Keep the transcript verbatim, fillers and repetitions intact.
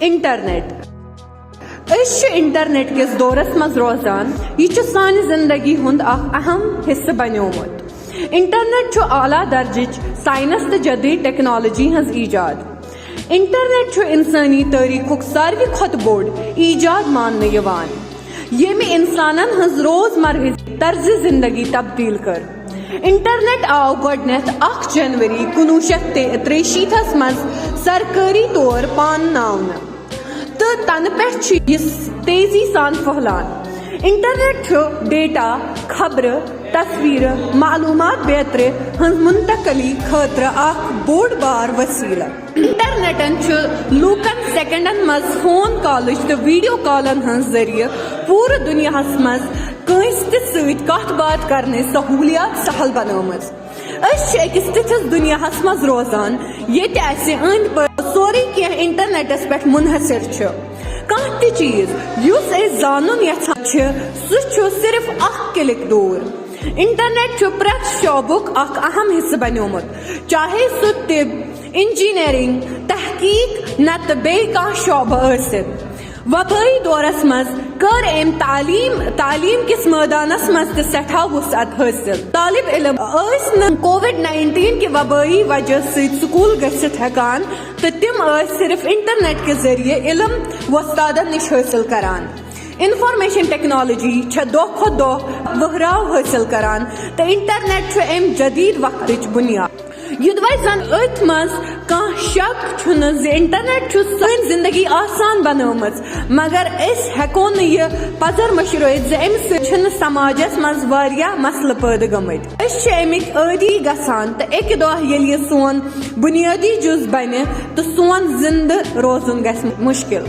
Internet. أسۍ چھِ internet کِس دورس منٛز روزان۔ یہِ چھُ سانہِ زندگی ہُنٛد اکھ اہم حصہٕ بنیومُت۔ انٹرنیٹ چھُ اعلیٰ درجٕچ ساینس تہٕ جدید ٹیکنالوجی ہٕنٛز ایجاد۔ انٹرنیٹ چھُ انسٲنی تٲریخُک ساروی کھۄتہٕ بوٚڑ ایجاد ماننہٕ یِوان، ییٚمہِ انسانن ہٕنٛز روزمرہ طرز زندگی تبدیل کٔر۔ انٹرنیٹ آو گۄڈٕنیتھ اکھ جنوری کُنوُہ شیٚتھ تہٕ ترٛیہِ شیٖتھس منٛز سرکٲری طور پانناونہٕ، تہٕ تنہٕ پٮ۪ٹھ چھُ یہِ تیزی سان پھٔہلان۔ انٹرنیٹ چھُ ڈیٹا، خبرٕ، تصویرٕ، معلومات بیترِ ہٕنٛز منتقلی خٲطرٕ اکھ بوٚڑ بار وسیلہٕ۔ انٹرنیٹن چھُ لوٗکن سیکنڈن منٛز فون کالٕچ تہٕ ویڈیو کالن ہٕنٛز ذٔریعہٕ پوٗرٕ دُنیاہس منٛز کٲنٛسہِ تہِ سۭتۍ کتھ باتھ کرنٕچ سہوٗلیات سہل بنٲومٕژ۔ أسۍ چھِ أکِس تِتھِس دُنیاہس منٛز روزان، ییٚتہِ اسہِ أنٛدۍ پٔکۍ سورُے کینٛہہ انٹرنیٹس پٮ۪ٹھ منحصر چھُ۔ کانٛہہ تہِ چیز یُس أسۍ زانُن یژھان چھِ، سُہ چھُ صرف اکھ کلک دوٗر۔ انٹرنیٹ چھُ پرٛٮ۪تھ شعبُک اکھ اہم حصہٕ بنیومُت، چاہے سُہ طب، انجینئرنگ، تحقیق، نتہٕ بیٚیہِ کانٛہہ شعبہٕ ٲسِن۔ وبٲیی دورس منٛز کٔر أمۍ تعلیٖم، تعلیٖم کِس مٲدانس منٛز تہِ سٮ۪ٹھاہ وُسعت حٲصِل۔ طالب علم ٲسۍ نہٕ کووڈ ناینٹیٖن کہِ وبٲیی وجہ سۭتۍ سکوٗل گٔژھِتھ ہٮ۪کان، تہٕ تِم ٲسۍ صرف انٹرنیٹ کہِ ذٔریعہٕ علم وۄستادن نِش حٲصِل کران۔ انفارمیشن ٹیکنالوجی چھےٚ دۄہ کھۄتہٕ دۄہ وہراو حٲصِل کران، تہٕ انٹرنیٹ چھُ أمۍ جدید وقتٕچ بُنیاد۔ یوٚدوَے زن أتھۍ منٛز کانٛہہ شک چھُنہٕ زِ انٹرنیٹ چھُ سٲنۍ زندگی آسان بنٲومٕژ، مگر أسۍ ہٮ۪کو نہٕ یہِ پزر مٔشرٲوِتھ زِ امہِ سۭتۍ چھِنہٕ سماجس منٛز واریاہ مسلہٕ پٲدٕ گٔمٕتۍ۔ أسۍ چھِ امِکۍ عٲدی گژھان تہٕ اکہِ دۄہ ییٚلہِ یہِ سون بنیٲدی جُز بنہِ تہٕ سون زندٕ روزُن گژھِ مشکل۔